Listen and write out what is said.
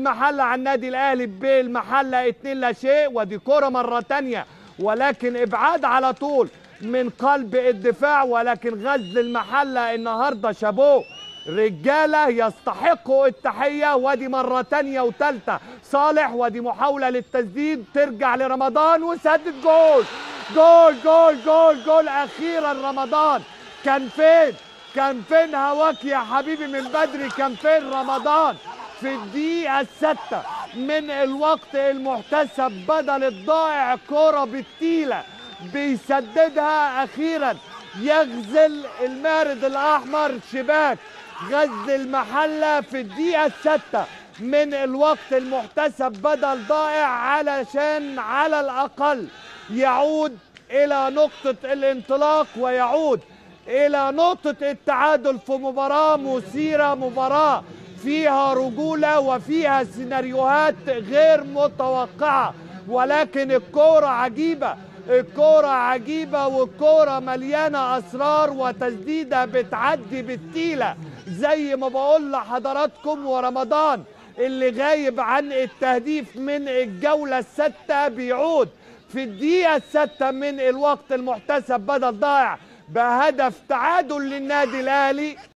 المحلة على النادي الاهلي بالمحله 2-0. ودي كره مرة ثانية ولكن ابعاد على طول من قلب الدفاع، ولكن غزل المحلة النهارده شابوه، رجاله يستحقوا التحية. ودي مرة ثانية وثالثه صالح، ودي محاولة للتسديد ترجع لرمضان وسدد جول جول جول جول جول. اخيرا رمضان كان فين؟ كان فين هواك يا حبيبي من بدري؟ كان فين رمضان؟ في الدقيقة 6 من الوقت المحتسب بدل الضائع كرة بالتيلة بيسددها أخيرا، يغزل المارد الأحمر شباك غزل المحلة في الدقيقة 6 من الوقت المحتسب بدل ضائع، علشان على الأقل يعود إلى نقطة الانطلاق ويعود إلى نقطة التعادل في مباراة مثيرة، مباراة فيها رجولة وفيها سيناريوهات غير متوقعة، ولكن الكورة عجيبة، الكورة عجيبة والكورة مليانة أسرار وتسديدة بتعدي بالتيلة زي ما بقول لحضراتكم. ورمضان اللي غايب عن التهديف من الجولة 6 بيعود في الدقيقة 6 من الوقت المحتسب بدل ضائع بهدف تعادل للنادي الأهلي.